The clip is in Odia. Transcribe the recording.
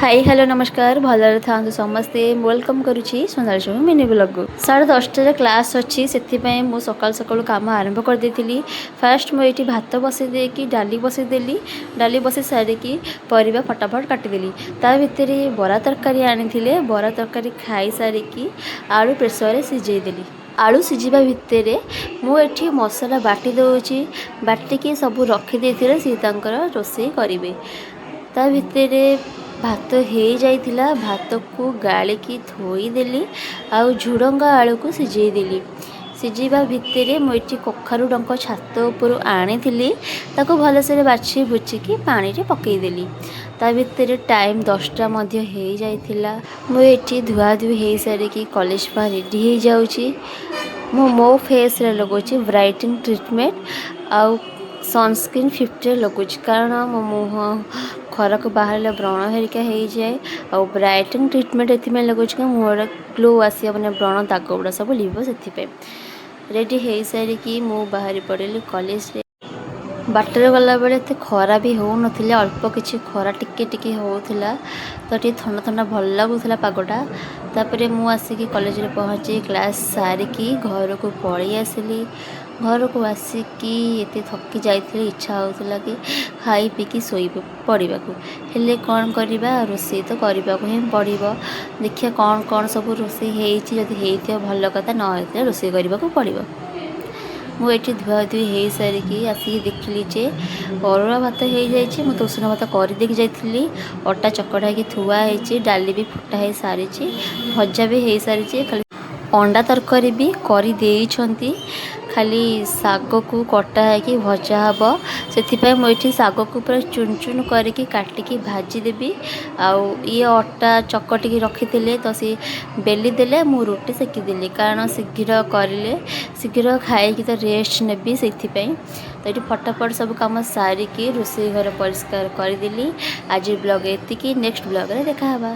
ହାଇ, ହ୍ୟାଲୋ, ନମସ୍କାର। ଭଲରେ ଥାଆନ୍ତୁ ସମସ୍ତେ। Welcome କରୁଛି ସୋନାଲି ସାହୁ ମିନି ବ୍ଲଗ୍କୁ। 10:30ରେ କ୍ଲାସ୍ ଅଛି, ସେଥିପାଇଁ ମୁଁ ସକାଳୁ ସକାଳୁ କାମ ଆରମ୍ଭ କରିଦେଇଥିଲି। ଫାଷ୍ଟ ମୁଁ ଏଇଠି ଭାତ ବସେଇ ଦେଇକି ଡାଲି ବସେଇଦେଲି। ଡାଲି ବସେଇ ସାରିକି ପରିବା ଫଟାଫଟ କାଟିଦେଲି। ତା ଭିତରେ ବରା ତରକାରୀ ଆଣିଥିଲେ। ବରା ତରକାରୀ ଖାଇସାରିକି ଆଳୁ ପ୍ରେସରରେ ସିଝେଇ ଦେଲି। ଆଳୁ ସିଝିବା ଭିତରେ ମୁଁ ଏଠି ମସଲା ବାଟି ଦେଉଛି। ବାଟିକି ସବୁ ରଖିଦେଇଥିଲେ, ସିଏ ତାଙ୍କର ରୋଷେଇ କରିବେ। ତା ଭିତରେ ଭାତ ହେଇଯାଇଥିଲା। ଭାତକୁ ଗାଳିକି ଥୋଇଦେଲି ଆଉ ଝୁଡ଼ଙ୍ଗ ଆଳୁକୁ ସିଝେଇ ଦେଲି। ସିଝିବା ଭିତରେ ମୁଁ ଏଠି କଖାରୁ ଡଙ୍କ ଛାତ ଉପରୁ ଆଣିଥିଲି, ତାକୁ ଭଲସେ ବାଛି ବୁଛିକି ପାଣିରେ ପକାଇଦେଲି। ତା ଭିତରେ ଟାଇମ୍ 10ଟା ମଧ୍ୟ ହେଇଯାଇଥିଲା। ମୁଁ ଏଠି ଧୁଆଧୁଇ ହେଇସାରିକି କଲେଜ ପାଇଁ ରେଡ଼ି ହେଇଯାଉଛି। ମୁଁ ମୋ ଫେସ୍ରେ ଲଗାଉଛି ବ୍ରାଇଟନିଂ ଟ୍ରିଟମେଣ୍ଟ ଆଉ ସନସ୍କ୍ରିନ୍ 50ରେ ଲଗାଉଛି, କାରଣ ମୋ ମୁହଁ ଖରାକୁ ବାହାରିଲେ ବ୍ରଣ ହେରିକା ହେଇଯାଏ। ଆଉ ବ୍ରାଇଟନିଂ ଟ୍ରିଟମେଣ୍ଟ ଏଥିପାଇଁ ଲଗାଉଛି କି ମୁହଁର ଗ୍ଲୋ ଆସିବ, ମାନେ ବ୍ରଣ ଦାଗ ଗୁଡ଼ା ସବୁ ଲିଭିବ ସେଥିପାଇଁ। ରେଡ଼ି ହେଇସାରିକି ମୁଁ ବାହାରି ପଡ଼ିଲି କଲେଜରେ। ବାଟରେ ଗଲାବେଳେ ଏତେ ଖରା ବି ହେଉନଥିଲା, ଅଳ୍ପ କିଛି ଖରା ଟିକେ ଟିକେ ହେଉଥିଲା, ତ ଟିକେ ଥଣ୍ଡା ଥଣ୍ଡା ଭଲ ଲାଗୁଥିଲା ପାଗଟା। ତାପରେ ମୁଁ ଆସିକି କଲେଜରେ ପହଞ୍ଚି କ୍ଲାସ୍ ସାରିକି ଘରକୁ ପଳେଇ ଆସିଲି। ଘରକୁ ଆସିକି ଏତେ ଥକି ଯାଇଥିଲି, ଇଚ୍ଛା ହେଉଥିଲା କି ଖାଇ ପିଇକି ଶୋଇ ପଡ଼ିବାକୁ। ହେଲେ କ'ଣ କରିବା, ରୋଷେଇ ତ କରିବାକୁ ହିଁ ପଡ଼ିବ। ଦେଖିବା କ'ଣ କ'ଣ ସବୁ ରୋଷେଇ ହେଇଛି। ଯଦି ହେଇଥିବ ଭଲ କଥା, ନ ହେଇଥିଲେ ରୋଷେଇ କରିବାକୁ ପଡ଼ିବ। ମୁଁ ଏଠି ଧୁଆଧୁଇ ହେଇସାରିକି ଆସିକି ଦେଖିଲି ଯେ ଅରୁଆ ଭାତ ହେଇଯାଇଛି। ମୁଁ ତ ଉଷୁନା ଭାତ କରିଦେଇକି ଯାଇଥିଲି। ଅଟା ଚକଟା ହେଇକି ଥୁଆ ହେଇଛି, ଡାଲି ବି ଫୁଟା ହେଇସାରିଛି, ଭଜା ବି ହେଇସାରିଛି, ଖାଲି ଅଣ୍ଡା ତରକାରୀ ବି କରିଦେଇଛନ୍ତି। ଖାଲି ଶାଗକୁ କଟା ହେଇକି ଭଜା ହେବ। ସେଥିପାଇଁ ମୁଁ ଏଠି ଶାଗକୁ ପୁରା ଚୁନ ଚୁନ କରିକି କାଟିକି ଭାଜିଦେବି। ଆଉ ଇଏ ଅଟା ଚକଟିକି ରଖିଥିଲେ, ତ ସିଏ ବେଲି ଦେଲେ, ମୁଁ ରୁଟି ସେକିଦେଲି, କାରଣ ଶୀଘ୍ର କରିଲେ ଶୀଘ୍ର ଖାଇକି ତ ରେଷ୍ଟ ନେବି ସେଇଥିପାଇଁ। ତ ଏଠି ଫଟାଫଟ ସବୁ କାମ ସାରିକି ରୋଷେଇ ଘର ପରିଷ୍କାର କରିଦେଲି। ଆଜି ବ୍ଲଗ୍ ଏତିକି, ନେକ୍ସଟ ବ୍ଲଗ୍ରେ ଦେଖା ହେବା।